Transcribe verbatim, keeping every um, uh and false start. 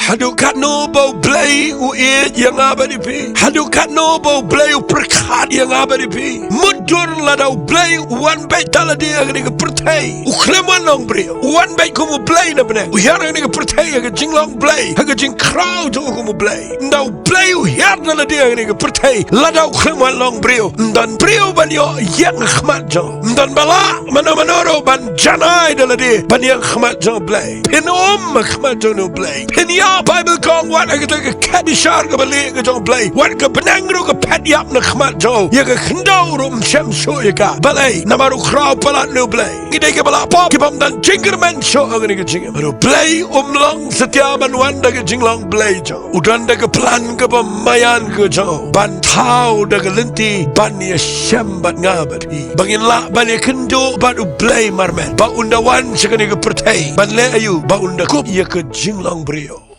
Haduh katno ba U Blei u ïeit ïa nga bad ïa phi? Haduh katno ba U Blei u pyrkhat ïa nga bad ïa phi? Mutdur lada U Blei u wan beit da lade ha kane ka pyrthei, u khlem wan long briew, u wan beit kum U Blei na bneng, u hiar ha kane ka pyrthei ha ka jinglong Blei, ha ka jingkhraw jong u kum U Blei. Ynda U Blei u hiar da lade ha kane ka pyrthei, lada u khlem wan long briew, ym don briew ban ïoh ïeng ha khmat jong u. Ym don ba lah mano mano ruh ban janai da lade ban ïeng ha khmat jong U Blei. Phin um ha khmat jong U Blei. Phin ïap, Baibl ka ong, wat ha kata ka khet bishar kaba lieh ka jong U Blei, wat ka bneng ruh ka phet ïap na khmat jong u. Ïa ka khyndew ruh ym shem shuh ïa ka. Balei? Namar u khraw palat na U Blei. Ngi dei kiba la pop, ki bym don jingkyrmen shuh ha kane ka jingim. Bad U Blei um long satia ban wan da ka jinglong Blei jong u. U don da ka plan kaba maïan ka jong u ban thaw da ka lynti ban ïashem bad nga bad phi, ba ngin lah ban ïakynduh bad U Blei marmet, ba un da wan sha kane ka pyrthei ban leh aïu? Ba un da kup ïa ka jinglong briew.